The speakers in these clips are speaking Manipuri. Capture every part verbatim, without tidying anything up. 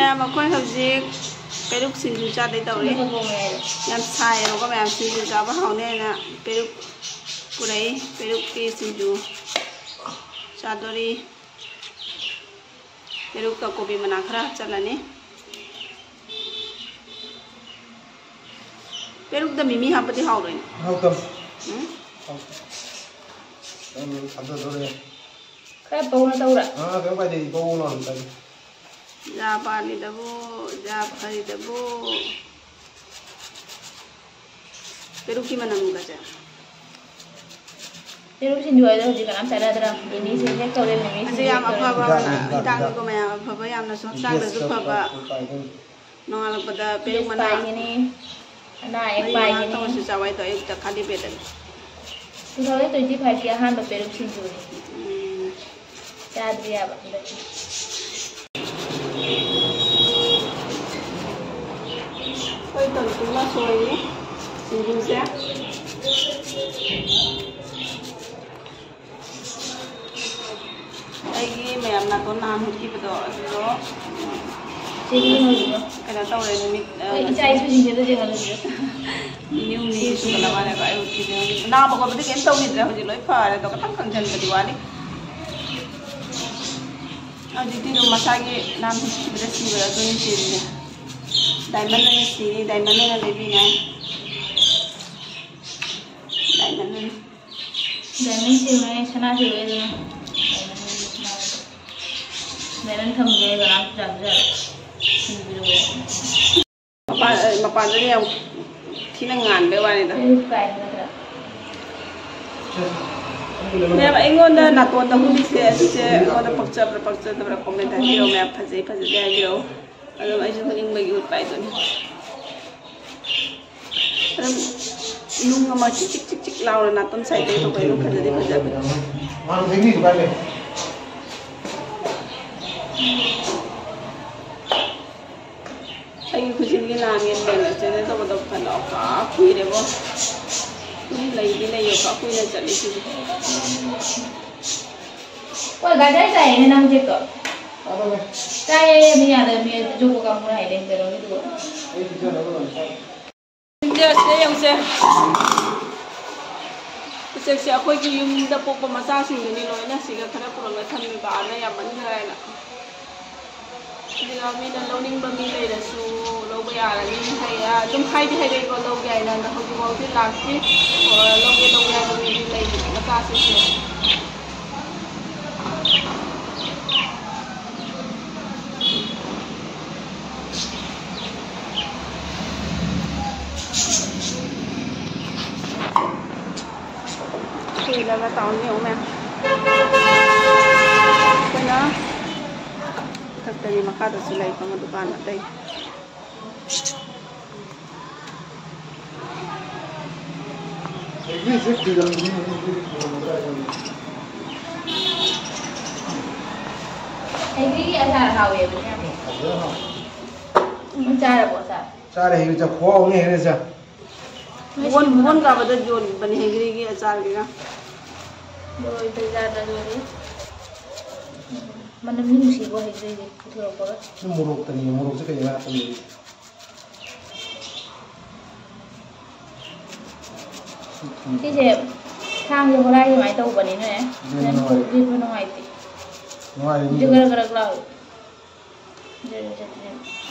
ꯃꯌꯥꯝ, ꯑꯩꯈꯣꯏ ꯍꯧꯖꯤꯛ ꯄꯦꯔꯨꯛ ꯁꯤꯡꯖꯨ ꯆꯥꯗꯣꯏ ꯇꯧꯔꯤ꯫ ꯌꯥꯝ ꯁꯥꯏꯌꯦꯕꯀꯣ ꯃꯌꯥꯝ, ꯁꯤꯡꯖꯨ ꯆꯥꯕ ꯍꯥꯎꯅꯤ ꯍꯥꯏꯅ ꯄꯦꯔꯨꯛ ꯄꯨꯔꯛꯏ꯫ ꯄꯦꯔꯨꯛꯀꯤ ꯁꯤꯡꯖꯨ ꯆꯥꯗꯣꯔꯤ꯫ ꯄꯦꯔꯨꯛꯀ ꯀꯣꯕꯤ ꯃꯅꯥ ꯈꯔ ꯍꯥꯞꯆꯤꯜꯂꯅꯤ꯫ ꯄꯦꯔꯨꯛꯇ ꯃꯤꯃꯤ ꯍꯥꯞꯄꯗꯤ ꯍꯥꯎꯔꯣꯏꯅꯦ꯫ ꯍꯥꯎꯇꯝ꯫ ꯎꯝ? ꯍꯥꯎꯇꯝ꯫ ꯅꯪ ꯊꯥꯖꯗꯣꯔꯦ꯫ ꯈꯔ ꯄꯧꯅ ꯇꯧꯔ꯫ ꯑꯥ, ꯀꯩꯝ ꯀꯥꯏꯗꯦ, ꯄꯧꯅ ꯑꯗꯨꯝ ꯆꯥꯒꯦ꯫ ꯌꯥ ꯄꯥꯜꯂꯤꯗꯕꯨ, ꯌꯥ ꯐꯔꯤꯗꯕꯨ꯫ ꯄꯦꯔꯨꯛꯀꯤ ꯃꯅꯝꯒꯁꯦ꯫ ꯄꯦꯔꯨꯛ ꯁꯤꯡꯖꯨ ꯍꯥꯏꯗꯣ ꯍꯧꯖꯤꯛ ꯀꯅꯥꯝ ꯆꯥꯟꯅꯗ꯭ꯔꯥ? ꯃꯤꯃꯤꯁꯦ ꯍꯦꯛ ꯇꯧꯔꯦ, ꯃꯤꯃꯤꯁꯦ ꯑꯁꯤ ꯌꯥꯝ ꯍꯦꯛ ꯇꯧꯔꯦ꯫ ꯑꯐꯕ ꯍꯤꯗꯥꯛꯅꯤ, ꯍꯤꯗꯥꯛꯅꯤꯀꯣ ꯍꯤꯗꯥꯛꯅꯤ꯫ ꯃꯌꯥꯝ, ꯑꯐꯕ ꯌꯥꯝꯅꯁꯨ ꯍꯛꯆꯥꯡꯗꯁꯨ ꯐꯕ꯫ ꯅꯣꯡꯉꯥꯜꯂꯛꯄꯗ ꯄꯦꯔꯨꯛ ꯃꯅꯥ ꯄꯥꯏꯒꯅꯤ, ꯑꯅꯥ ꯑꯌꯦꯛ ꯃꯔꯤ ꯃꯉꯥ ꯄꯥꯏꯒꯅꯤ꯫ ꯇꯧꯔꯁꯨ ꯆꯥꯎ ꯍꯥꯏꯗꯣ ꯑꯌꯨꯛꯇ ꯈꯥꯂꯤ ꯄꯦꯠꯇ꯫ Two thousand twenty five ꯀꯤ ꯑꯍꯥꯟꯕ ꯄꯦꯔꯨꯛ ꯁꯤꯡꯖꯨꯅꯤ꯫ ꯎꯝ꯫ ꯆꯥꯗ꯭ꯔꯤ ꯍꯥꯏꯕ ꯍꯟꯗꯛꯀꯤ꯫ ꯑꯩꯈꯣꯏ ꯇꯣꯟꯇꯨꯅ ꯁꯣꯏꯔꯤ ꯁꯤꯡꯖꯨꯁꯦ꯫ ꯑꯩꯒꯤ ꯃꯌꯥꯝ ꯅꯥꯇꯣꯟ ꯅꯍꯥꯟ ꯍꯨꯠꯈꯤꯕꯗꯣ ꯑꯗꯨꯗꯣ ꯆꯦꯒꯤ ꯍꯧꯖꯤꯛꯀꯣ꯫ ꯀꯩꯅꯣ ꯇꯧꯔꯦ ꯅꯨꯃꯤꯠ, ꯑ, ꯑꯩ ꯏꯆꯥ ꯏꯁꯨꯁꯤꯡꯁꯦ ꯑꯗꯨ ꯌꯦꯡꯍꯜꯂꯨꯁꯤꯔ? ꯅꯤꯅꯤ ꯍꯨꯝꯅꯤꯗꯤ ꯁꯨꯒꯠꯂ ꯃꯥꯜꯂꯦꯀꯣ ꯑꯩ ꯍꯨꯠꯈꯤꯕꯁꯦ꯫ ꯍꯧꯖꯤꯛ ꯅꯥꯕ ꯈꯣꯠꯄꯗꯤ ꯀꯩꯝ ꯇꯧꯈꯤꯗ꯭ꯔꯦ, ꯍꯧꯖꯤꯛ ꯂꯣꯏ ꯐꯔꯦ ꯑꯗꯣ ꯈꯤꯇꯪ ꯀꯪꯁꯤꯟꯕꯗꯤ ꯋꯥꯠꯂꯤ꯫ ꯍꯧꯖꯤꯛꯇꯤ ꯑꯗꯨꯝ ꯃꯁꯥꯒꯤ ꯅꯍꯥꯟ ꯍꯨꯠꯈꯤꯕꯗ ꯁꯤꯕꯗꯣ ꯑꯗꯨꯅꯤ ꯁꯤꯔꯤꯁꯦ꯫ ꯗꯥꯏꯃꯟ ꯑꯣꯏꯅ ꯁꯤꯔꯤ, ꯗꯥꯏꯃꯟ ꯑꯣꯏꯅ ꯂꯩꯕꯤꯅꯦ꯫ ꯗꯥꯏꯃꯟ ꯑꯣꯏꯅ꯫ ꯗꯥꯏꯃꯟ ꯁꯤꯔꯨꯔꯦ, ꯁꯅꯥ ꯁꯤꯔꯨꯔꯦ ꯑꯗꯨꯅ꯫ ꯗꯥꯏꯃꯟ ꯊꯝꯒꯦ ꯍꯥꯏꯔꯒ ꯀꯅꯥꯝ ꯆꯥꯕ ꯌꯥꯔꯣꯏ꯫ ꯁꯤꯕꯤꯔꯣ꯫ ꯃꯄꯥꯟ-, ꯑ, ꯃꯄꯥꯟꯗꯗꯤ ꯌꯥꯝ ꯊꯤꯅ ꯉꯥꯟꯕꯩ ꯋꯥꯅꯤꯗ꯫ ꯑꯩ ꯀꯥꯏ ꯅꯠꯇ꯭ꯔꯥ? ꯃꯌꯥꯝ, ꯑꯩꯉꯣꯟꯗ ꯅꯥꯇꯣꯟꯗ ꯍꯨꯠꯂꯤꯁꯦ ꯑꯁꯤꯁꯦ ꯑꯩꯉꯣꯟꯗ ꯄꯛꯆꯕ꯭ꯔꯥ ꯄꯛꯆꯗꯕ꯭ꯔꯥ comment ꯍꯥꯏꯕꯤꯔꯛꯑꯣ ꯃꯌꯥꯝ, ꯐꯖꯩ ꯐꯖꯗꯦ ꯍꯥꯏꯕꯤꯔꯛꯑꯣ꯫ ꯑꯗꯨꯝ ꯑꯩꯁꯨ ꯍꯨꯠꯅꯤꯡꯕꯒꯤ ꯍꯨꯠꯄ ꯍꯥꯏꯗꯨꯅꯤ꯫ ꯑꯗꯨꯝ ꯅꯨꯡ ꯑꯃ ꯆꯤꯛ ꯆꯤꯛ ꯆꯤꯛ ꯆꯤꯛ ꯂꯥꯎꯅ ꯅꯥꯇꯣꯟ ꯁꯥꯏꯗꯩ ꯊꯣꯛꯄ ꯑꯗꯨꯝ ꯐꯖꯗꯤ ꯐꯖꯕꯅꯤ꯫ ꯑꯩꯒꯤ ꯈꯨꯖꯤꯟꯒꯤ ꯅꯥꯝꯃ ꯌꯦꯠꯄꯅꯦ, ꯆꯦꯅꯦꯜ ꯇꯧꯕꯗ ꯐꯅ ꯀꯥ ꯀꯨꯏꯔꯦꯕꯣ꯫ ꯑꯗꯨꯝ ꯂꯩꯗꯤ ꯂꯩꯌꯦ, ꯀꯥ ꯀꯨꯏꯅ ꯆꯠꯂꯤꯁꯤꯗꯤ꯫ ꯍꯣꯏ, ꯒꯥꯖꯔ ꯆꯥꯏꯌꯦꯅꯦ ꯅꯪ ꯍꯧꯖꯤꯛꯇꯣ꯫ ꯆꯥꯏꯌꯦ, ꯃꯤ ꯌꯥꯗꯕ ꯃꯤ ꯖꯨꯒꯣꯠ ꯀꯥꯡꯕꯨꯅ ꯍꯥꯏꯗꯦ, ꯀꯩꯗꯧꯅꯤ ꯑꯗꯨꯒ? ꯁꯤꯗ ꯌꯦꯡꯉꯨꯁꯦ꯫ ꯎꯆꯦꯛꯁꯦ ꯑꯩꯈꯣꯏꯒꯤ ꯌꯨꯝꯗ ꯄꯣꯛꯄ ꯃꯆꯥꯁꯤꯡꯗꯨꯅꯤ ꯂꯣꯏꯅ ꯁꯤꯒ ꯈꯔ ꯄꯨꯔꯛꯂ ꯊꯝꯃꯤꯕ, ꯑꯥꯗ ꯌꯥꯝꯃꯟꯈ꯭ꯔꯦꯅ꯫ ꯑꯗꯨꯒ ꯃꯤꯅ ꯂꯧꯅꯤꯡꯕ ꯃꯤ ꯂꯩꯔꯁꯨ ꯂꯧꯕ ꯌꯥꯔꯅꯤ꯫ ꯍꯥꯏ-, ꯑꯗꯨꯝ ꯍꯥꯏꯗꯤ ꯍꯥꯏꯔꯛꯏꯀꯣ, ꯂꯧꯒꯦ ꯍꯥꯏꯅ, ꯑꯗꯣ ꯍꯧꯖꯤꯛꯐꯥꯎꯗꯤ ꯂꯥꯛꯇ꯭ꯔꯤ꯫ ꯑꯣ, ꯂꯧꯒꯦ, ꯂꯧꯒꯦ ꯍꯥꯏꯕ ꯃꯤꯗꯤ ꯂꯩꯔꯤ ꯃꯆꯥꯁꯤꯡꯁꯦ꯫ ꯀꯨꯏꯔꯒ ꯇꯥꯎꯟ ꯌꯧ ꯃꯌꯥꯝ꯫ ꯑꯩꯈꯣꯏꯅ ꯃꯊꯛꯇꯅꯤ, ꯃꯈꯥꯗꯁꯨ ꯂꯩ ꯐꯝꯕ ꯗꯨꯀꯥꯟ ꯑꯇꯩ꯫ ꯍꯩꯒ꯭ꯔꯤꯒꯤ ꯑꯆꯥꯔ ꯍꯥꯎꯋꯦꯕ ꯌꯥꯝ꯫ ꯅꯪ ꯆꯥꯔꯕꯣ ꯑꯆꯥꯔ? ꯆꯥꯔꯦ, ꯍꯩꯒ꯭ꯔꯤ ꯆꯥ-, ꯈꯨꯍꯥꯎ ꯑꯃꯅꯤ ꯍꯩꯒ꯭ꯔꯤ ꯆꯥ꯫ ꯃꯣꯟ, ꯃꯣꯟ ꯀꯥꯕꯗ ꯌꯣꯟꯕꯅꯦ ꯍꯩꯒ꯭ꯔꯤꯒꯤ ꯑꯆꯥꯔꯒꯤꯒ꯫ ꯂꯣꯏꯗ꯭ꯔꯤꯖꯥꯠꯂ ꯑꯗꯨꯗꯤ? ꯃꯅꯝꯗꯤ ꯅꯨꯡꯁꯤꯕꯣ ꯍꯩꯒ꯭ꯔꯤꯒꯤ ꯄꯨꯊꯣꯔꯛꯄꯒ꯫ ꯁꯤ ꯃꯣꯔꯣꯛꯇꯅꯤ, ꯃꯣꯔꯣꯛꯁꯦ ꯀꯩꯗ ꯍꯥꯞꯄꯅꯤ? ꯁꯤꯁꯦ ꯊꯥꯡꯁꯦ ꯍꯣꯔꯥꯏ ꯑꯗꯨꯃꯥꯏꯅ ꯇꯧꯕꯅꯤꯅꯅꯦ, ꯑꯗꯨꯅ ꯅꯪ ꯅꯨꯡꯉꯥꯏ-, ꯂꯤꯠꯄ ꯅꯨꯡꯉꯥꯏꯇꯦ꯫ ꯅꯨꯡꯉꯥꯏꯔꯦ ꯁꯤꯁꯨ ꯃꯤꯗꯤ꯫ ꯒꯔꯛ ꯒꯔꯛ ꯂꯥꯎꯋꯦ꯫ ꯖꯔ ꯖꯔ ꯖꯔ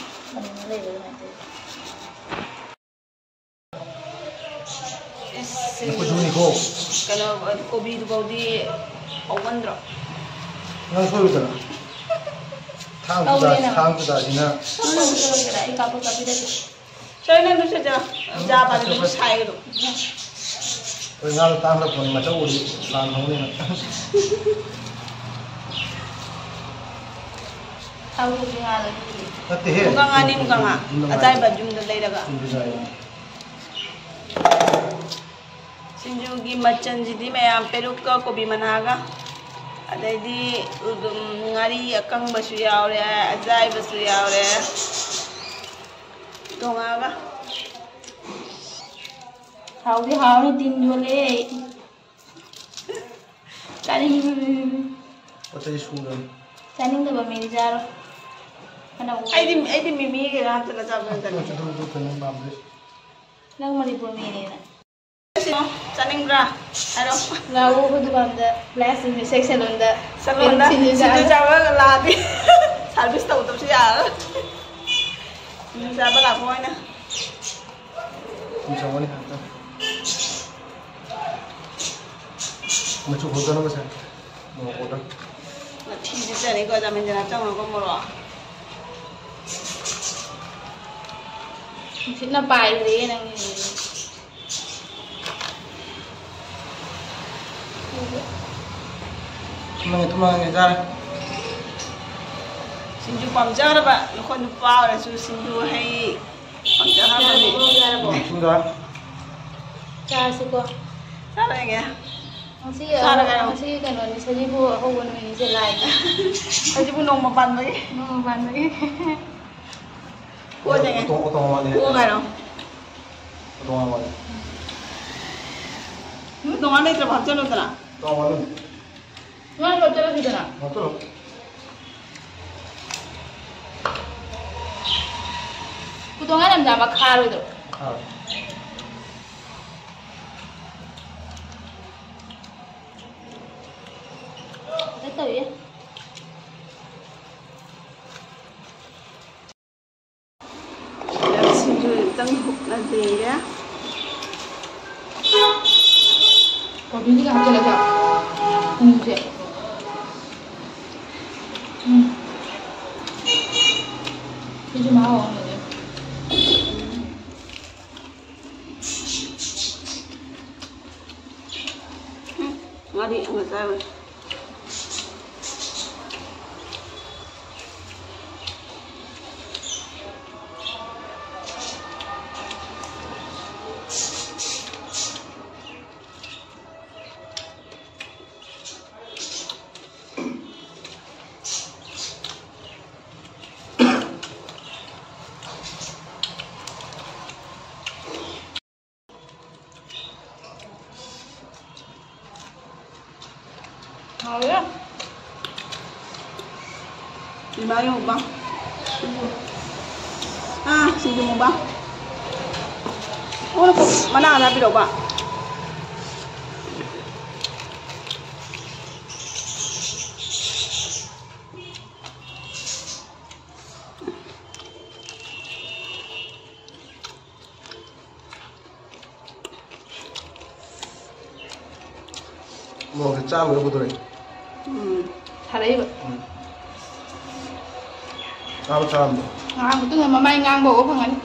ꯀꯩꯅꯣꯝꯃ ꯂꯩꯕ ꯑꯗꯨꯃꯥꯏꯅ ꯇꯧꯋꯦ꯫ ꯏꯁ, ꯅꯈꯨꯠ ꯁꯨꯅꯤꯀꯣ꯫ ꯀꯩꯅꯣ, ꯀꯣꯕꯤꯗꯨꯐꯥꯎꯗꯤ ꯍꯧꯃꯟꯗ꯭ꯔꯣ? ꯅꯪ ꯁꯣꯏꯔꯨꯗꯅ꯫ ꯊꯥꯡ ꯇꯧꯔꯦ ꯈꯨꯗꯥ-, ꯅꯪ꯫ ꯊꯥꯡ ꯈꯨꯗꯥꯁꯤꯅ꯫ ꯅꯪ ꯁꯣꯏꯔꯨꯗꯅ, ꯑꯩ ꯀꯥꯞꯄ ꯀꯥꯞꯄꯤꯔꯒꯦ꯫ ꯁꯣꯏ ꯅꯪ ꯁꯣꯏꯖꯔꯣ꯫ ꯌꯥ ꯄꯥꯗꯤ ꯑꯗꯨꯝ ꯁꯥꯏꯒꯗꯣ꯫ ꯑꯩꯈꯣꯏ ꯉꯥꯗꯣ ꯇꯥꯡꯈꯠꯂꯛꯄꯅꯤ, ꯃꯆꯧ ꯑꯣꯏꯔꯗꯤ ꯂꯥꯟ ꯍꯧꯅꯦꯅ꯫ ꯊꯥꯎ ꯊꯣꯛꯄꯤ ꯉꯥꯗꯣ ꯑꯗꯨꯗꯤ꯫ ꯅꯠꯇꯦꯍꯦ꯫ ꯃꯨꯀꯥ ꯉꯥꯅꯤ, ꯃꯨꯀꯥ ꯉꯥ꯫ ꯌꯨꯝꯗ ꯉꯥꯏ-, ꯑꯆꯥꯏꯕ ꯌꯨꯝꯗ ꯂꯩꯔꯒ꯫ ꯌꯨꯝꯗ ꯆꯥꯏ꯫ ꯁꯤꯡꯖꯨꯒꯤ ꯃꯆꯜꯁꯤꯗꯤ ꯃꯌꯥꯝ ꯄꯦꯔꯨꯛꯀ ꯀꯣꯕꯤ ꯃꯅꯥꯒ, ꯑꯗꯩꯗꯤ ꯑꯗꯨꯝ ꯉꯥꯔꯤ ꯑꯀꯪꯕꯁꯨ ꯌꯥꯎꯔꯦ, ꯑꯆꯥꯏꯕꯁꯨ ꯌꯥꯎꯔꯦ꯫ ꯇꯣꯉꯥꯒ꯫ ꯍꯥꯎꯗꯤ ꯍꯥꯎꯅꯤ, ꯇꯤꯟ ꯌꯣꯠꯂꯦ ꯑꯩ꯫ ꯆꯥꯅꯤꯡꯉꯤ꯫ ꯄꯣꯠ ꯆꯩ ꯁꯨꯗꯕꯅꯤ꯫ ꯆꯥꯅꯤꯡꯗꯕ ꯃꯤꯗꯤ ꯆꯥꯔꯣ꯫ ꯐꯅ ꯎ-, ꯑꯩꯗꯤ, ꯑꯩꯗꯤ ꯃꯤꯃꯤ ꯀꯩꯀꯥ ꯍꯥꯞꯆꯜꯂ ꯆꯥꯕ ꯅꯠꯇꯦ꯫ ꯑꯗꯨ, ꯑꯗꯨ, ꯑꯗꯨ ꯀꯩꯅꯣ ꯄꯥꯝꯗꯦ꯫ ꯅꯪ ꯃꯅꯤꯄꯨꯔ ꯃꯤꯅꯦꯅ꯫ ꯆꯥꯅꯤꯡꯕ꯭ꯔꯥ? ꯍꯥꯏꯔꯣ꯫ ꯂꯥꯛꯑꯣ, ꯑꯩꯈꯣꯏ ꯗꯨꯀꯥꯟꯗ, ꯄ꯭ꯂꯥꯁ ꯁꯦꯛꯁꯟ ꯂꯣꯝꯗ꯫ ꯁꯦꯛꯁꯟ ꯂꯣꯝꯗ ꯁꯤꯡꯖꯨ ꯁꯤꯡꯖꯨ ꯆꯥꯔꯣ꯫ ꯆꯥꯕ ꯂꯥꯛꯑꯗꯤ ꯁꯥꯔꯚꯤꯁ ꯇꯧꯗꯕꯁꯨ ꯌꯥꯔꯣꯏ꯫ ꯁꯤꯡꯖꯨ ꯆꯥꯕ ꯂꯥꯛꯄ ꯑꯣꯏꯅ꯫ ꯁꯨꯝ ꯆꯪꯉꯣꯅꯦ ꯉꯥꯛꯇꯪ꯫ ꯃꯆꯨ ꯐꯣꯇꯣꯅ ꯃꯁꯛ꯫ ꯃꯣꯔꯣꯛ ꯐꯣꯇꯣ꯫ ꯃꯊꯤꯗꯤ ꯆꯠꯅꯤꯀꯣ, ꯆꯥꯃꯤꯟꯁꯤꯅ ꯆꯪꯉꯨꯀꯣ ꯃꯣꯔꯣꯛ꯫ ꯅꯨꯡꯁꯤꯠꯅ ꯄꯥꯏꯈ꯭ꯔꯦ ꯅꯪꯒꯤ꯫ ꯊꯨꯝꯂꯥꯡꯉꯦ, ꯊꯨꯝꯂꯥꯡꯉꯦ, ꯆꯥꯔꯦ꯫ ꯁꯤꯡꯖꯨ ꯄꯥꯝꯖꯈ꯭ꯔꯕ ꯅꯈꯣꯏ ꯅꯨꯄꯥ ꯑꯣꯏꯔꯁꯨ ꯁꯤꯡꯖꯨ ꯍꯩ ꯄꯥꯝꯖꯈ꯭ꯔꯕꯅꯤ꯫ ꯌꯥꯔꯕꯣ? ꯎꯝ, ꯊꯨꯝ ꯆꯥꯔꯦ꯫ ꯆꯥꯔꯁꯤꯀꯣ꯫ ꯆꯥꯔꯣꯏꯒꯦ꯫ ꯉꯁꯤ ꯆꯥꯔꯒ ꯑꯍꯧ-, ꯉꯁꯤ ꯀꯩꯅꯣꯅꯤ, ꯁꯖꯤꯕꯨ ꯑꯍꯧꯕ ꯅꯨꯃꯤꯠꯅꯤꯁꯦ ꯂꯥꯏꯒꯤ꯫ ꯁꯖꯤꯕꯨ ꯅꯣꯡꯃ ꯄꯥꯟꯕꯒꯤ꯫ ꯅꯣꯡꯃ ꯄꯥꯟꯕꯒꯤ꯫ ꯀꯣꯟ ꯂꯩꯉꯦ꯫ Auto-, auto ꯃꯃꯜꯅꯦ꯫ ꯀꯣꯟ ꯍꯥꯏꯔꯣ꯫ ꯑꯣꯇꯣ ꯃꯃꯜꯅꯦ꯫ ꯎꯝ, ꯇꯣꯉꯥꯟ ꯂꯩꯇ꯭ꯔꯕ ꯍꯥꯞꯆꯜꯂꯨꯗꯅ꯫ ꯑꯣꯇꯣ ꯃꯃꯜꯅꯦ꯫ ꯅꯪ ꯂꯧꯊꯣꯛꯑꯁꯤꯗꯅ꯫ ꯂꯧꯊꯣꯛꯑꯣ꯫ ꯎꯇꯣꯡ ꯍꯥꯏꯅ ꯌꯥꯝ ꯆꯥꯕ ꯈꯥꯔꯣꯏꯗ꯭ꯔꯣ? ꯈꯥꯔꯣꯏ꯫ ꯐꯖꯅ ꯇꯧꯏ꯫ ꯁꯤꯡꯖꯨ ꯑꯃꯇꯪ ꯍꯨꯞꯅꯖꯩꯌꯦ꯫ ꯀꯣꯕꯤꯁꯤꯒ ꯍꯥꯞꯆꯤꯜꯂꯒ ꯁꯤꯡꯖꯨꯁꯦ꯫ ꯎꯝ꯫ ꯁꯤꯁꯨ ꯃꯍꯥꯎ ꯑꯃꯅꯤ꯫ ꯎꯝ, ꯉꯥꯔꯤ ꯑꯃ ꯆꯥꯔꯨꯔꯦ꯫ ꯍꯥꯎꯋꯦ꯫ ꯏꯃꯥꯒꯤ ꯃꯨꯛꯕꯥꯡ꯫ ꯑꯥ, ꯁꯤꯡꯖꯨ ꯃꯨꯛꯕꯥꯡ꯫ ꯑꯣ, ꯃꯅꯥ ꯑꯃ ꯍꯥꯞꯄꯤꯔꯛꯎꯕ꯫ ꯃꯣꯔꯣꯛꯁꯦ ꯆꯥꯝꯃ ꯂꯣꯏ ꯄꯨꯊꯣꯔꯛꯑꯦ꯫ ꯎꯝ, ꯁꯥꯔꯛꯏꯕ꯫ ꯎꯝ꯫ ꯆꯥꯕ ꯆꯥꯔꯝꯗꯣ꯫ ꯉꯥꯏꯍꯥꯛ ꯃꯇꯨꯡꯗ ꯃꯃꯥꯏ ꯉꯥꯡꯕ ꯎꯕ ꯐꯪꯒꯅꯤ꯫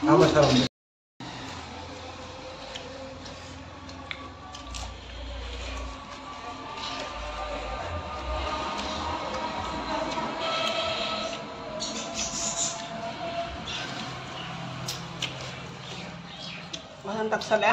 ꯆꯥꯕ ꯆꯥꯔꯝꯗꯣ꯫ ꯃꯊꯪ ꯇꯛꯁꯜꯂꯦ꯫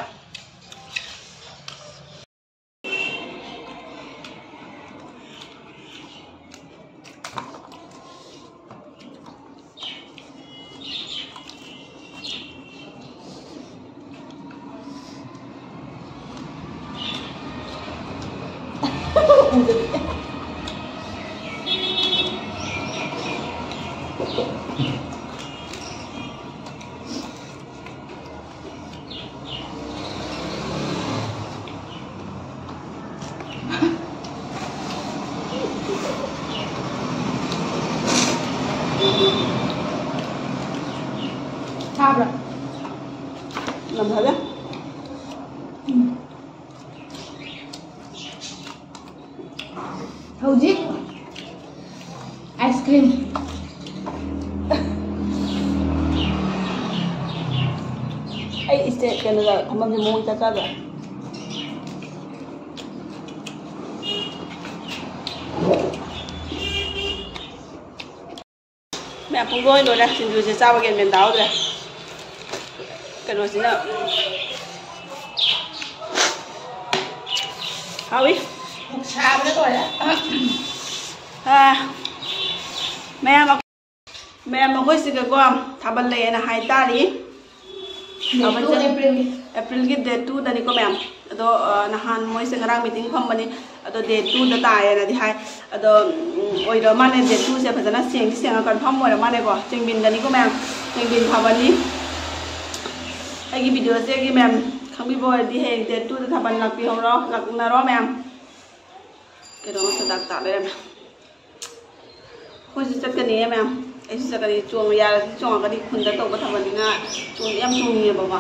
ꯁꯥꯕ꯭ꯔꯥ? ꯌꯥꯝ ꯁꯥꯗꯦ꯫ ꯎꯝ꯫ ꯍꯧꯖꯤꯛ ꯑꯥꯏꯁ ꯀ꯭ꯔꯤꯝ꯫ ꯑꯩ ꯏꯁꯇꯦ-, ꯀꯩꯅꯣꯗ ꯐꯝꯐꯝꯁꯦ ꯃꯑꯣꯡ ꯏꯆꯥ ꯆꯥꯗ꯭ꯔꯥ? ꯃꯌꯥꯝ ꯄꯨꯡꯂꯣꯏ ꯂꯣꯏꯔꯦ꯫ ꯁꯤꯡꯖꯨꯁꯦ ꯆꯥꯕ ꯒ꯭ꯌꯥꯟ ꯃꯦꯟ ꯇꯥꯍꯧꯗ꯭ꯔꯦ꯫ ꯀꯩꯅꯣꯁꯤꯅ ꯍꯥꯎꯏ꯫ ꯄꯨꯛ ꯁꯥꯕꯅ ꯂꯣꯏꯔꯦ꯫ ꯑꯥ, ꯃꯌꯥꯝ, ꯃꯌꯥꯝ ꯑꯩꯈꯣꯏꯁꯤꯒꯀꯣ ꯊꯥꯕꯜ ꯂꯩꯌꯦꯅ ꯍꯥꯏꯇꯥꯔꯤ꯫ ꯊꯥꯕꯜ ꯆꯠ- ꯑꯦꯄ꯭ꯔꯤꯜꯒꯤ꯫ ꯑꯦꯄ꯭ꯔꯤꯜꯒꯤ ꯗꯦꯠ ꯇꯨꯗꯅꯤꯀꯣ ꯃꯌꯥꯝ꯫ ꯑꯗꯣ, ꯑ, ꯅꯍꯥꯟ ꯃꯣꯏꯁꯦ ꯉꯔꯥꯡ ꯃꯤꯇꯤꯡ ꯐꯝꯕꯅꯤ, ꯑꯗꯣ ꯗꯦꯠ ꯇꯨꯗ ꯇꯥꯏꯌꯦꯅꯗꯤ ꯍꯥꯏ꯫ ꯑꯗꯣ, ꯎꯝ, ꯑꯣꯏꯔ ꯃꯥꯜꯂꯦ, ꯗꯦꯠ ꯇꯨꯁꯦ ꯐꯖꯅ ꯁꯦꯡꯗꯤ ꯁꯦꯡꯉ ꯀꯟꯐꯥꯔꯝ ꯑꯣꯏꯔ ꯃꯥꯜꯂꯦꯀꯣ꯫ ꯆꯦꯡꯕꯤꯟꯗꯅꯤꯀꯣ ꯃꯌꯥꯝ, ꯆꯦꯡꯕꯤꯟ ꯊꯥꯕꯜꯅꯤ꯫ ꯑꯩꯒꯤ ꯚꯤꯗꯤꯑꯣꯁꯦ ꯑꯩꯒꯤ ꯃꯌꯥꯝ ꯈꯪꯕꯤꯕ ꯑꯣꯏꯔꯗꯤ ꯍꯌꯦꯡ ꯗꯦꯠ ꯇꯨꯗ ꯊꯥꯕꯜ ꯂꯥꯛꯄꯤꯍꯧꯔꯣ, ꯂꯥꯛꯅꯔꯣ ꯃꯌꯥꯝ꯫ ꯀꯩꯅꯣ ꯉꯁ ꯗꯥꯛ ꯇꯥ ꯂꯩꯔꯝꯃꯦ꯫ ꯑꯩꯈꯣꯏꯁꯨ ꯆꯠꯀꯅꯤꯌꯦ ꯃꯌꯥꯝ, ꯑꯩꯁꯨ ꯆꯠꯀꯅꯤ꯫ ꯆꯣꯡꯕ ꯌꯥꯔꯗꯤ ꯆꯣꯡꯉꯒꯗꯤ ꯈꯨꯟꯗ ꯇꯧꯕ ꯊꯥꯕꯜꯅꯤꯅ ꯆꯣꯡꯗꯤ ꯌꯥꯝ ꯆꯣꯡꯅꯤꯡꯉꯦꯕꯀꯣ꯫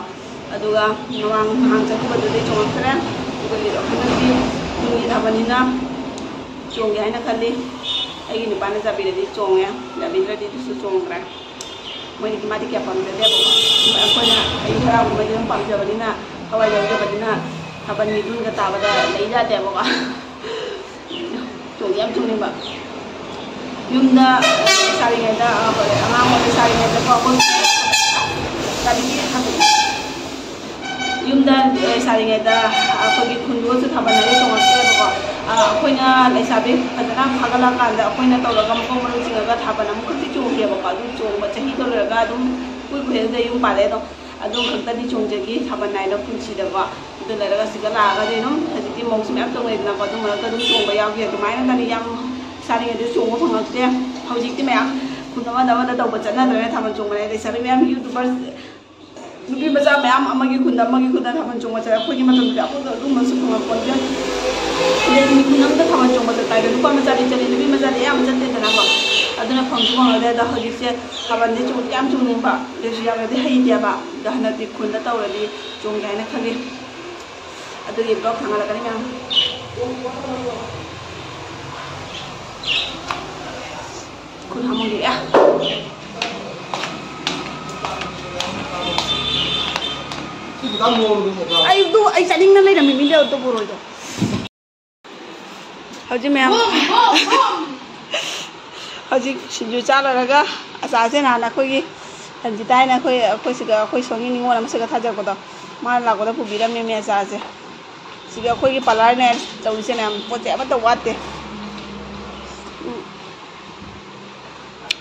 ꯑꯗꯨꯒ ꯃꯃꯥꯡ ꯅꯍꯥꯟ ꯆꯠꯂꯨꯕꯗꯨꯗꯤ ꯆꯣꯡꯉꯛꯇ꯭ꯔꯦ꯫ ꯑꯗꯨꯒ ꯍꯟꯗꯛꯇꯤ ꯈꯨꯟꯒꯤ ꯊꯥꯕꯜꯅꯤꯅ ꯆꯣꯡꯒꯦ ꯍꯥꯏꯅ ꯈꯜꯂꯤ꯫ ꯑꯩꯒꯤ ꯅꯨꯄꯥꯅ ꯆꯥꯕꯤꯔꯗꯤ ꯆꯣꯡꯉꯦ, ꯌꯥꯕꯤꯗ꯭ꯔꯗꯤ ꯑꯗꯨꯁꯨ ꯆꯣꯡꯗ꯭ꯔꯦ꯫ ꯃꯣꯏꯗꯤ, ꯃꯥꯗꯤ ꯀꯌꯥ ꯄꯥꯝꯖꯗꯦꯕꯀꯣ꯫ ꯑꯩꯈꯣꯏꯅ ꯑꯌꯨꯛ ꯍꯔꯥꯎꯕꯗꯤ ꯑꯗꯨꯝ ꯄꯥꯝꯖꯕꯅꯤꯅ, ꯊꯋꯥꯏ ꯌꯥꯎꯖꯕꯅꯤꯅ ꯊꯥꯕꯜꯒꯤ ꯗꯨꯟꯒ ꯇꯥꯕꯗ ꯂꯩ ꯌꯥꯗꯦꯕꯀꯣ꯫ ꯆꯣꯡꯗꯤ ꯌꯥꯝ ꯆꯣꯡꯅꯤꯡꯕ꯫ ꯌꯨꯝꯗ, ꯑ, ꯂꯩꯁꯥꯔꯤꯉꯩꯗ, ꯑ, ꯍꯣꯏ, ꯑꯉꯥꯡ ꯑꯣꯏ ꯂꯩꯁꯥꯔꯤꯉꯩꯗꯀꯣ, ꯑꯩꯈꯣꯏ ꯒꯥꯔꯤꯒꯤ ꯊꯕꯛ-, ꯌꯨꯝꯗ ꯂꯩꯁꯥꯔꯤꯉꯩꯗ ꯑꯩꯈꯣꯏꯒꯤ ꯈꯨꯟꯗꯣꯜꯁꯨ ꯊꯥꯕꯜ ꯍꯥꯏꯅ ꯆꯣꯡꯉꯛꯇꯦꯕꯀꯣ꯫ ꯑ, ꯑꯩꯈꯣꯏꯅ ꯂꯩꯁꯥꯕꯤ ꯐꯖꯅ ꯐꯥꯒꯠꯂꯛꯑꯀꯥꯟꯗ ꯑꯩꯈꯣꯏꯅ ꯇꯧꯔꯒ ꯃꯈꯣꯡ ꯃꯔꯨ ꯆꯤꯡꯉꯒ ꯊꯥꯕꯜ ꯑꯃꯈꯛꯇꯤ ꯆꯣꯡꯈꯤꯑꯕꯀꯣ꯫ ꯑꯗꯨ ꯆꯣꯡꯕ ꯆꯍꯤꯗꯣ ꯂꯣꯏꯔꯒ ꯑꯗꯨꯝ ꯀꯨꯏ ꯀꯨꯏꯔꯦ ꯑꯗꯨꯗ ꯌꯨꯝ ꯄꯥꯜꯂꯦ ꯑꯗꯣ꯫ ꯑꯗꯨ ꯈꯛꯇꯗꯤ ꯆꯣꯡꯖꯈꯤ ꯊꯥꯕꯜ ꯍꯥꯏꯅ ꯄꯨꯟꯁꯤꯗꯀꯣ꯫ ꯑꯗꯨ ꯂꯩꯔꯒ ꯁꯤꯗ ꯂꯥꯛꯑꯒꯗꯤ ꯑꯗꯨꯝ ꯍꯧꯖꯤꯛꯇꯤ ꯃꯧꯁꯨ ꯃꯌꯥꯝ ꯆꯣꯡꯅꯩꯗꯅꯀꯣ, ꯑꯗꯨ ꯃꯔꯛꯇ ꯑꯗꯨꯝ ꯆꯣꯡꯕ ꯌꯥꯎꯈꯤ꯫ ꯑꯗꯨꯃꯥꯏꯅ ꯀꯔꯤ ꯌꯥꯝ ꯁꯥꯔꯤꯉꯩꯗ ꯆꯣꯡꯕ ꯐꯪꯉꯛꯇꯦ꯫ ꯍꯧꯖꯤꯛꯇꯤ ꯃꯌꯥꯝ ꯈꯨꯟ ꯑꯃꯗ ꯑꯃꯗ ꯇꯧꯕ ꯆꯠꯅꯗ꯭ꯔꯦ ꯊꯥꯕꯜ ꯆꯣꯡꯕꯅꯦ꯫ ꯂꯩꯁꯥꯕꯤ ꯃꯌꯥꯝ ꯌꯨꯇꯨꯕꯔ ꯅꯨꯄꯤ ꯃꯆꯥ ꯃꯌꯥꯝ ꯑꯃꯒꯤ ꯈꯨꯟꯗ ꯑꯃꯒꯤ ꯈꯨꯟꯗ ꯊꯥꯕꯜ ꯆꯣꯡꯕ ꯆꯠꯂꯦ꯫ ꯑꯩꯈꯣꯏꯒꯤ ꯃꯇꯝꯗꯗꯤ ꯑꯃꯨꯛꯇ ꯑꯗꯨꯝꯕꯁꯨ ꯐꯪꯉꯛꯄꯣꯠꯇꯦ꯫ ꯑꯗꯩ ꯃꯤ ꯈꯨꯟ ꯑꯃꯗ ꯊꯥꯕꯜ ꯆꯣꯡꯕ ꯆꯠꯄ ꯍꯥꯏꯗꯣ ꯅꯨꯄꯥ ꯃꯆꯥꯗꯤ ꯆꯠꯂꯤ, ꯅꯨꯄꯤ ꯃꯆꯥꯗꯤ ꯑꯌꯥꯝꯕ ꯆꯠꯇꯦꯗꯅꯀꯣ꯫ ꯑꯗꯨꯅ ꯐꯪꯁꯨ ꯐꯪꯉꯛꯇꯦ꯫ ꯑꯗꯣ ꯍꯧꯖꯤꯛꯁꯦ ꯊꯥꯕꯜꯁꯦ ꯆꯣꯡꯗꯤ ꯌꯥꯝ ꯆꯣꯡꯅꯤꯡꯕ, ꯑꯗꯨꯁꯨ ꯌꯥꯝꯅꯗꯤ ꯍꯩꯇꯦꯕ꯫ ꯑꯗꯣ ꯍꯟꯗꯛꯇꯤ ꯈꯨꯟꯗ ꯇꯧꯔꯗꯤ ꯆꯣꯡꯒꯦ ꯍꯥꯏꯅ ꯈꯜꯂꯤ꯫ ꯑꯗꯨꯒꯤ ꯕ꯭ꯂꯣꯛ ꯊꯥꯡꯒꯠꯂꯛꯀꯅꯤ ꯃꯌꯥꯝ꯫ ꯈꯨꯠ ꯍꯥꯝꯃꯨꯒꯦ꯫ ꯑꯩꯗꯣ, ꯑꯩ ꯆꯥꯅꯤꯡꯅ ꯂꯩꯔꯝꯃꯤ, ꯃꯤꯅ ꯑꯗꯨ ꯄꯨꯔꯣꯏꯗꯣ꯫ ꯍꯧꯖꯤꯛ ꯃꯌꯥꯝ, ꯍꯧꯖꯤꯛ ꯁꯤꯡꯖꯨ ꯆꯥ ꯂꯣꯏꯔꯒ ꯑꯆꯥꯔꯁꯦ ꯅꯍꯥꯟ ꯑꯩꯈꯣꯏꯒꯤ ꯔꯟꯖꯤꯇꯥ ꯍꯥꯏꯅ ꯑꯩꯈꯣꯏ, ꯑꯩꯈꯣꯏ ꯁꯤꯒ, ꯑꯩꯈꯣꯏ ꯁꯣꯝꯒꯤ ꯅꯤꯉꯣꯜ ꯑꯃ ꯁꯤꯒ ꯊꯥꯖꯔꯛꯄꯗꯣ, ꯃꯥꯅ ꯂꯥꯛꯄꯗ ꯄꯨꯕꯤꯔꯝꯃꯦ ꯃꯤ ꯑꯆꯥꯔꯁꯦ꯫ ꯁꯤꯒ ꯑꯩꯈꯣꯏꯒꯤ ꯄꯥꯔꯂꯔꯅꯦ ꯇꯧꯔꯤꯁꯦ ꯃꯌꯥꯝ, ꯄꯣꯠ ꯆꯩ ꯑꯃꯠꯇ ꯋꯥꯠꯇꯦ꯫ ꯎꯝ꯫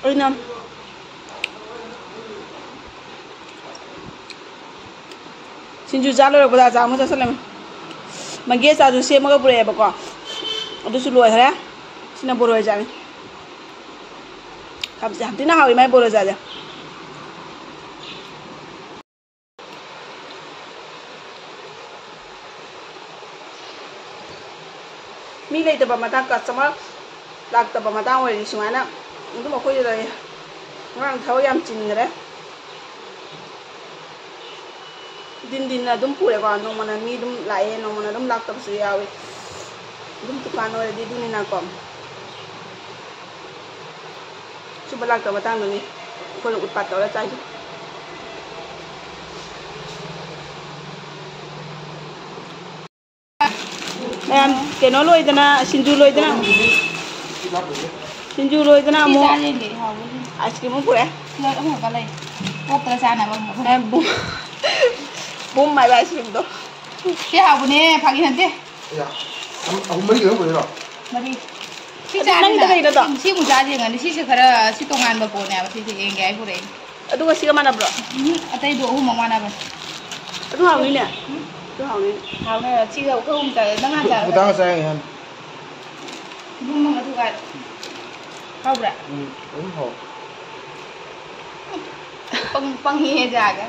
ꯑꯩꯅ ꯁꯤꯡꯖꯨ ꯆꯥ ꯂꯣꯏꯔꯛꯄꯗ ꯑꯆꯥꯔ ꯑꯃ ꯆꯥꯁꯜꯂꯝꯃꯤ꯫ ꯃꯪꯒꯦ ꯑꯆꯥꯔꯁꯨ ꯁꯦꯝꯃꯒ ꯄꯨꯔꯛꯑꯦꯕꯀꯣ꯫ ꯑꯗꯨꯁꯨ ꯂꯣꯏꯈ꯭ꯔꯦ꯫ ꯁꯤꯅ ꯕꯣꯔꯣꯏ ꯑꯆꯥꯔꯅꯤ꯫ ꯌꯥꯝ, ꯌꯥꯝ ꯊꯤꯅ ꯍꯥꯎꯋꯤ ꯃꯥꯏ ꯕꯣꯔꯣꯏ ꯑꯆꯥꯔꯁꯦ꯫ ꯃꯤ ꯂꯩꯇꯕ ꯃꯇꯥꯡ, ꯀꯁꯇꯃꯔ ꯂꯥꯛꯇꯕ ꯃꯇꯥꯡ ꯑꯣꯏꯔꯗꯤ ꯁꯨꯃꯥꯏꯅ ꯑꯗꯨꯝ ꯑꯩꯈꯣꯏꯗ ꯂꯩ꯫ ꯉꯔꯥꯡ ꯊꯕꯛ ꯌꯥꯝ ꯆꯤꯟꯈꯔꯦ꯫ ꯗꯤꯟ ꯗꯤꯟꯅ ꯑꯗꯨꯝ ꯄꯨꯔꯦꯀꯣ꯫ ꯅꯣꯡꯃꯅ ꯃꯤ ꯑꯗꯨꯝ ꯂꯥꯛꯑꯦ, ꯅꯣꯡꯃꯅ ꯑꯗꯨꯝ ꯂꯥꯛꯇꯕꯁꯨ ꯌꯥꯎꯏ꯫ ꯑꯗꯨꯝ ꯗꯨꯀꯥꯟ ꯑꯣꯏꯔꯗꯤ ꯑꯗꯨꯅꯤꯅꯀꯣ꯫ ꯁꯨꯝꯕ ꯂꯥꯛꯇꯕ ꯃꯇꯥꯡꯗꯅꯤ ꯑꯩꯈꯣꯏꯅ ꯎꯠꯄꯥꯠ ꯇꯧꯔ ꯆꯥꯏꯁꯦ꯫ ꯃꯌꯥꯝ ꯀꯩꯅꯣ ꯂꯣꯏꯗꯅ, ꯁꯤꯡꯖꯨ ꯂꯣꯏꯗꯅ, ꯁꯤꯡꯖꯨ ꯂꯣꯏꯗꯅ ꯁꯤ ꯑꯃꯨꯛ ꯆꯥꯅꯤꯡꯗꯦ, ꯍꯥꯎꯕꯅꯤ꯫ ꯑꯥꯏꯁ ꯀ꯭ꯔꯤꯝ ꯑꯃꯨꯛ ꯄꯨꯔꯛꯑꯦ꯫ ꯁꯤꯗ ꯑꯍꯨꯝ ꯑꯃꯨꯛꯀ ꯂꯩ꯫ ꯑꯣꯛꯇꯅ ꯆꯥꯅꯕ ꯑꯃꯨꯛ꯫ ꯑꯦ, ꯕꯨꯝ-, ꯕꯨꯝ ꯍꯥꯏꯕ ꯑꯥꯏꯁ ꯀ꯭ꯔꯤꯝꯗꯣ꯫ ꯁꯤ ꯍꯥꯎꯕꯅꯦ, ꯐꯥꯒꯤ ꯅꯠꯇꯦ꯫ ꯑꯌꯥ, ꯑꯍꯨꯝ, ꯑꯍꯨꯝ ꯃꯔꯤ ꯈꯛꯇꯪ ꯄꯨꯔꯛꯏꯔꯣ? ꯃꯔꯤ꯫ ꯁꯤ ꯑꯗꯨ ꯆꯥꯁꯤꯅ, ꯅꯪꯒꯤꯗ ꯀꯩꯅꯣꯗꯣ? ꯁꯤ, ꯁꯤ ꯑꯃꯨꯛ ꯆꯥꯁꯤ ꯌꯦꯡꯉꯅꯤ꯫ ꯁꯤꯁꯦ ꯈꯔ, ꯁꯤ ꯇꯣꯉꯥꯟꯕ ꯄꯣꯠꯅꯦꯕ꯫ ꯁꯤꯁꯦ ꯌꯦꯡꯒꯦ ꯍꯥꯏ ꯄꯨꯔꯛꯏꯅꯦ꯫ ꯑꯗꯨꯒ ꯁꯤꯒ ꯃꯥꯟꯅꯕ꯭ꯔꯣ? ꯎꯝ, ꯑꯇꯩꯗꯣ ꯑꯍꯨꯝꯃꯛ ꯃꯥꯟꯅꯕꯅꯦ꯫ ꯑꯗꯨ ꯍꯥꯎꯅꯤꯅꯦ꯫ ꯎꯝ꯫ ꯑꯗꯨ ꯍꯥꯎꯅꯤꯅꯦ꯫ ꯍꯥꯎꯅꯦ꯫ ꯁꯤꯒ ꯑꯩꯈꯣꯏ ꯑꯍꯨꯝ ꯆꯥꯏ꯫ ꯅꯪ ꯍꯥꯟꯅ ꯆꯥꯔꯣ꯫ ꯃꯇꯥꯡ ꯆꯥ ꯌꯦꯡꯒꯦ ꯍꯥꯟꯅ꯫ ꯕꯨꯝ ꯑꯃ ꯊꯨꯒꯥꯏꯔꯣ꯫ ꯍꯥꯎꯕ꯭ꯔꯥ? ꯎꯝ, ꯑꯗꯨꯝ ꯍꯥꯎ꯫ ꯄꯪ-, ꯄꯪꯉꯦ ꯖꯥꯒ꯫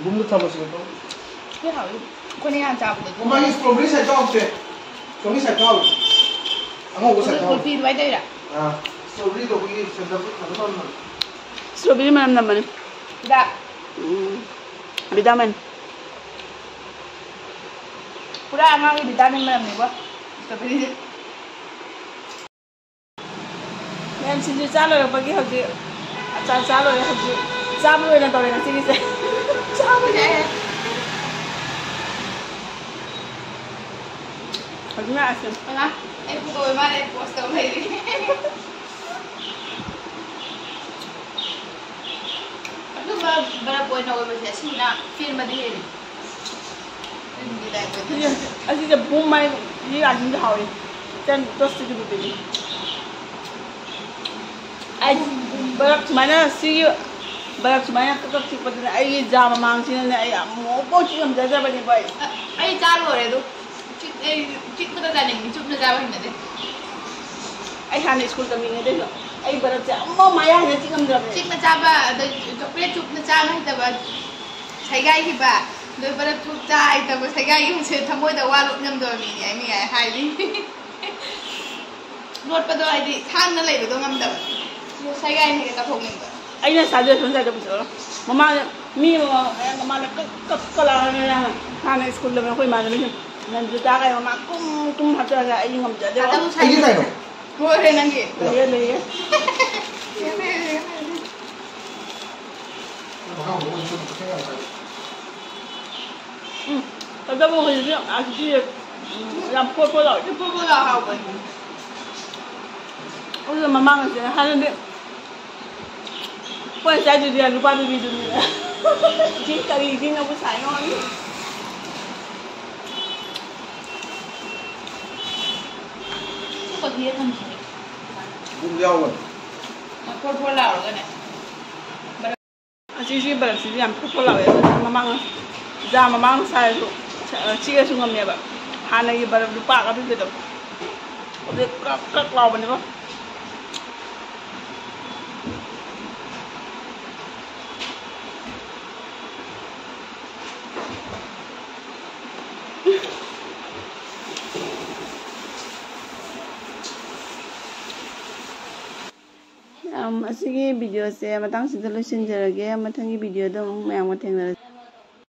ꯕꯨꯝꯗ ꯊꯝꯃꯁꯤꯔ ꯈꯪꯗꯦ꯫ ꯁꯤ ꯍꯥꯎꯋꯤ꯫ ꯑꯩꯈꯣꯏꯅ ꯌꯥꯝ ꯆꯥꯕꯗꯗꯤ꯫ ꯃꯥꯒꯤ strawberry side ꯇꯧꯔꯛꯇꯦ꯫ Strawberry side ꯇꯧꯔꯛꯇꯦ꯫ ꯑꯉꯧꯕ side ꯇꯧꯔꯛꯇꯦ꯫ ꯀꯨꯜꯐꯤꯗꯨꯃꯥꯏꯅ ꯇꯧꯔꯤꯔꯥ? ꯑꯥ, strawberryꯗꯣ ꯑꯩꯈꯣꯏꯒꯤ centerꯗ ꯐꯖꯅ ꯇꯧꯔꯝꯕꯅꯤ꯫ Strawberry ꯃꯅꯝ ꯅꯝꯕꯅꯤ꯫ ꯍꯤꯗꯥꯛ꯫ ꯎꯝ, vitamin꯫ ꯄꯨꯔꯥ ꯑꯉꯥꯡꯒꯤ vitamin ꯃꯅꯝꯅꯤꯀꯣ, strawberryꯁꯦ꯫ ꯃꯌꯥꯝ ꯁꯤꯡꯖꯨ ꯆꯥ ꯂꯣꯏꯔꯛꯄꯒꯤ ꯍꯧꯖꯤꯛ ꯑꯆꯥꯔ ꯆꯥ ꯂꯣꯏꯔꯦ꯫ ꯍꯧꯖꯤꯛ ꯆꯥꯕ ꯑꯣꯏꯅ ꯇꯧꯔꯦ ꯉꯁꯤꯒꯤꯁꯦ꯫ ꯆꯥꯕ ꯌꯥꯏ꯫ ꯍꯧꯖꯤꯛꯅ ice cream꯫ ꯑꯉꯥꯡ, ꯑꯩ ꯐꯣꯇꯣ ꯃꯥꯅ ꯑꯩ post ꯇꯧ ꯂꯩꯔꯤ꯫ ꯑꯗꯨꯝꯕ ꯕꯔꯞ ꯑꯣꯏꯅ ꯑꯣꯏꯕꯁꯦ ꯑꯁꯤꯅ ꯄꯦꯟꯕꯗꯤ ꯍꯦꯜꯂꯤ꯫ ꯑꯁꯤꯁꯦ ꯕꯨꯝ ꯍꯥꯏ, ꯁꯤ ꯌꯥꯝ ꯍꯥꯎꯋꯤ꯫ Ten plus ꯁꯤꯒꯤ ꯅꯨꯄꯤꯗꯤ꯫ ꯑꯩ ꯕꯔꯞ ꯁꯨꯃꯥꯏꯅ ꯁꯤꯒꯤ ꯕꯔꯞ ꯁꯨꯃꯥꯏꯅ ꯀꯛ ꯀꯛ ꯆꯤꯛꯄꯗꯨꯅ ꯑꯩꯒꯤ ꯖꯥ ꯃꯃꯥꯡꯁꯤꯅꯅꯦ ꯑꯩ ꯑꯃꯨꯛꯐꯥꯎ ꯆꯤꯛ ꯉꯝꯖꯗꯕꯅꯤꯀꯣ ꯑꯩ꯫ ꯑ, ꯑꯩ ꯆꯥ ꯂꯣꯏꯔꯦ ꯑꯗꯣ꯫ ꯆꯤꯛ-, ꯑꯩ ꯆꯤꯛꯄꯗ ꯆꯥꯅꯤꯡꯉꯤ, ꯆꯨꯞꯅ ꯆꯥꯕ ꯍꯩꯅꯗꯦ꯫ ꯑꯩ ꯍꯥꯟꯅ ꯁ꯭ꯀꯨꯜ ꯇꯝꯂꯤꯉꯩꯗꯩꯁꯨ ꯑꯩ ꯕꯔꯞꯁꯦ ꯑꯃꯨꯛꯐꯥꯎ ꯃꯌꯥ ꯍꯦꯟꯅ ꯆꯤꯛ ꯉꯝꯗ꯭ꯔꯕꯅꯦ꯫ ꯆꯤꯛꯅ ꯆꯥꯕ, ꯑꯗꯩ ꯆꯣꯀ꯭ꯂꯦꯠ ꯆꯨꯞꯅ ꯆꯥꯕ ꯍꯩꯇꯕ, ꯁꯥꯏꯒꯥꯏꯈꯤꯕ, ꯑꯗꯩ ꯕꯔꯞ ꯆꯨꯞ ꯆꯥ ꯍꯩꯇꯕ, ꯁꯥꯏꯒꯥꯏꯈꯤꯕꯁꯦ ꯊꯃꯣꯏꯗ ꯋꯥ ꯂꯣꯠ ꯉꯝꯗꯕ ꯃꯤꯅꯦ ꯑꯩ, ꯃꯤ ꯍꯥꯏꯔꯤ꯫ ꯂꯣꯠꯄꯗꯣ ꯍꯥꯏꯗꯤ ꯈꯥꯡꯅ ꯂꯩꯕꯗꯣ ꯉꯝꯗꯕ꯫ ꯁꯥꯏꯒꯥꯏꯅ ꯍꯦꯛꯇ ꯆꯥꯊꯣꯛꯅꯤꯡꯕ꯫ ꯑꯩꯅ ꯆꯥꯖꯔꯁꯨ ꯆꯥꯖꯕꯁꯨ ꯃꯃꯥꯡꯗ ꯃꯤ ꯑꯃ ꯃꯃꯥꯡꯗ ꯀꯛ ꯀꯛ ꯀꯛ ꯂꯥꯎꯔꯒ ꯍꯥꯟꯅ ꯁ꯭ꯀꯨꯜꯗ ꯑꯩꯈꯣꯏ ꯏꯃꯥꯟꯅꯕꯤꯁꯤꯡ ꯅꯟꯖꯨꯇꯥꯒ ꯃꯃꯥꯡ ꯀꯨꯝ ꯀꯨꯝ ꯍꯥꯞꯆꯔꯒ ꯑꯩ ꯉꯝꯖꯗꯦ꯫ ꯑꯗꯨꯝ ꯑꯩꯒꯤ ꯁꯥꯏꯒꯥꯏ꯫ ꯀꯩꯅꯣ? ꯂꯣꯏꯔꯦ ꯅꯪꯒꯤ꯫ ꯂꯩꯌꯦ, ꯂꯩꯌꯦ꯫ ꯎꯝ, ꯑꯗꯨꯕꯨ ꯍꯧꯖꯤꯛꯇꯤ ꯑꯁꯤꯗꯤ, ꯎꯝ, ꯌꯥꯝ ꯄꯣꯠ ꯄꯣꯠ ꯂꯥꯎꯋꯦ꯫ ꯄꯣꯠ ꯄꯣꯠ ꯂꯥꯎ ꯍꯥꯎꯕꯅꯦ꯫ ꯑꯗꯨ ꯃꯃꯥꯡ ꯑꯁꯦ ꯍꯥꯟꯅꯗꯤ ꯑꯩꯈꯣꯏ ꯆꯥꯏꯗꯨꯗꯤ ꯂꯨꯄꯥ ꯗꯨꯗꯤꯗꯨꯅꯤ꯫ ꯏꯁꯤꯡ ꯀꯔꯤ ꯏꯁꯤꯡꯅꯕꯨ ꯁꯥꯏꯅꯣ ꯈꯪꯗꯦ꯫ ꯑꯗꯨꯝ ꯌꯥꯎꯕꯅꯤ꯫ ꯐꯣꯔ ꯐꯣꯔ ꯂꯥꯎꯔꯒꯅꯦ꯫ ꯑꯁꯤꯁꯤ ꯕꯔꯞꯁꯤꯗꯤ ꯌꯥꯝ ꯐꯣꯔ ꯐꯣꯔ ꯂꯥꯎꯋꯦ꯫ ꯑꯗꯨꯅ ꯃꯃꯥꯡ, ꯖꯥ ꯃꯃꯥꯡ ꯁꯥꯏꯔꯁꯨ, ꯆꯤꯛꯑꯁꯨ ꯉꯝꯃꯦꯕ꯫ ꯍꯥꯟꯅꯒꯤ ꯕꯔꯞ ꯂꯨꯄꯥ ꯑꯄꯤꯛꯄꯗꯣ꯫ ꯍꯧꯖꯤꯛ ꯀ꯭ꯔꯛ ꯀ꯭ꯔꯛ ꯂꯥꯎꯕꯅꯦꯕ꯫ ꯌꯥꯝ, ꯑꯁꯤꯒꯤ ꯚꯤꯗꯤꯑꯣꯁꯦ ꯃꯇꯥꯡꯁꯤꯗ ꯂꯣꯏꯁꯤꯟꯖꯔꯒꯦ꯫ ꯃꯊꯪꯒꯤ ꯚꯤꯗꯤꯑꯣꯗ ꯑꯃꯨꯛ ꯃꯌꯥꯝꯒ ꯊꯦꯡꯅꯔꯁꯤ꯫